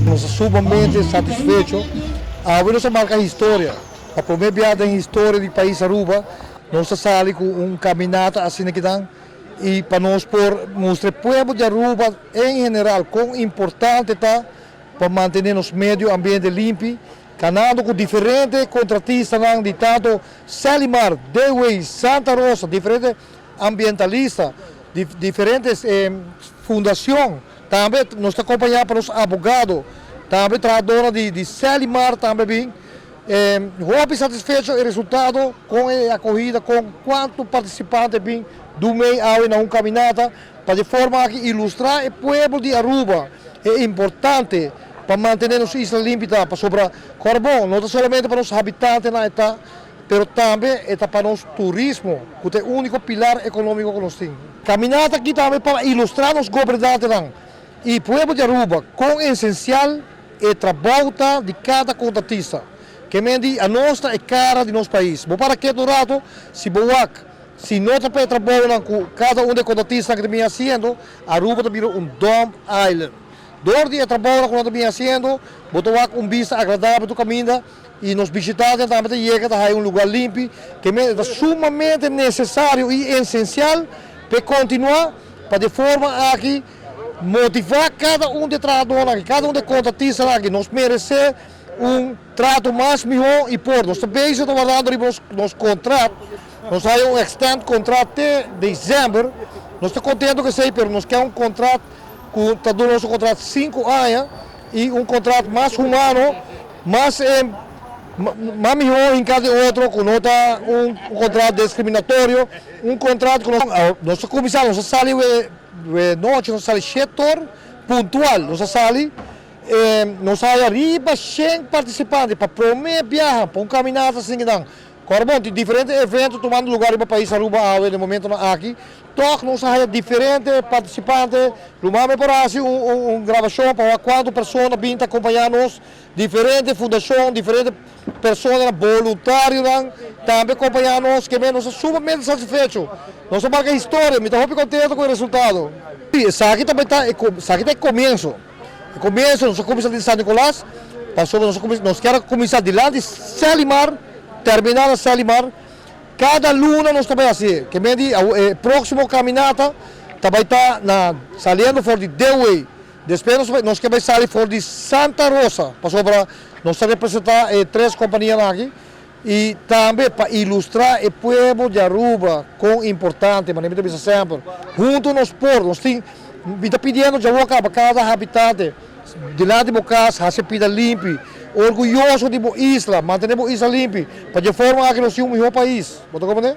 Nos ta sumamente satisfecho. Awe nos a marca historia. Pa prome bia den historia di pais Aruba nos ta sali cu un caminata asina kinan y pa nos por mustra e pueblo di Aruba en general con importante ta pa mantene nos medio ambiente limpi, canando cu diferente contratistanan di tanto Selimar, Dewey, Santa Rosa, diferente ambientalista, di diferente fundacion, tambe nos ta acompaña pa nos abogado, tambe trahadornan di Selimar tambe bin. Hopi satisfecho e resultado con e acogida, con cuanto participante bin dumey awe na un caminata pa di forma aki ilustra e pueblo di Aruba e importante pa mantene nos isla limpi ta, pasobra Corbon no ta solamente pa nos habitantenan e ta, pero tambe e ta pa nos turismo, cu ta e unico pilar economico cu nos tin. Caminata aki tambe pa ilustra nos gobernantenan y pueblo di Aruba con esencial e trabou ta di cada contratista. Ke men di anos ta e cara di nos pais. Bo para ketu un rato, si bo wak, si no ta pa e trabounan cu cada un di e contratistanan ki ta bin haciendo, Aruba ta bira un dump island. Door di e trabounan cu nan ta bin haciendo, bo ta wak un bista agradabel tur caminda y nos bishitantenan tambe ta yega ta haya un lugar limpi, ke men ta sumamente necesario y esencial p'e continua pa di forma aki motiva cada un di e trahadornan aki, cada un di e contratistanan aki. Nos merece un trato mas miho y por nos ta bezig ta wardando riba nos contract, nos haya un extend contract te december, nos ta contento cu esey pero nos kier un contract cu ta dura nos un contract 5 aña y un contract mas humano, mas miho hinca den otro, cu no ta un contract discriminatorio, un contract cu nos a cuminsa, nos a sali nochi, nos a sali 7 or puntual, nos a sali, nos haya riba 100 participante pa prome biaha pa un caminata asina. Awor bon, tin diferente evento tumando lugar riba pais Aruba awe den momentonan aki. Toch nos a haya diferente participante. Lumame por haci un grabacion pa cuanto persona bin ta acompaña nos. Diferente fundacion, diferente persona voluntario tambe acompaña nos, ke nos ta sumamente satisfecho. Nos a marca historia, mi ta hopi contento cu e resultado. Esaki tambe ta, esaki ta e comienso. E comienso, nos a cuminsa di San Nicolas, pasobra nos kier cuminsa dilanti Selimar, termina na Selimar. Cada luna nos ta bay haci, ke men di e proximo caminata ta bay ta na saliendo for di Dewey. Despues nos ke bay sali for di Santa Rosa, pasobra nos ta representa e tres companianan aki y tambe pa ilustra e pueblo di Aruba con importante, manera mi ta bisa semper, hunto nos por. Nos tin, mi ta pidiendo djawo caba cada habitante dilanti bo cas haci pida limpi, orguyoso di bo isla, mantene bo isla limpi, pa di forma aki nos tin un miho pais. Bo ta comprende?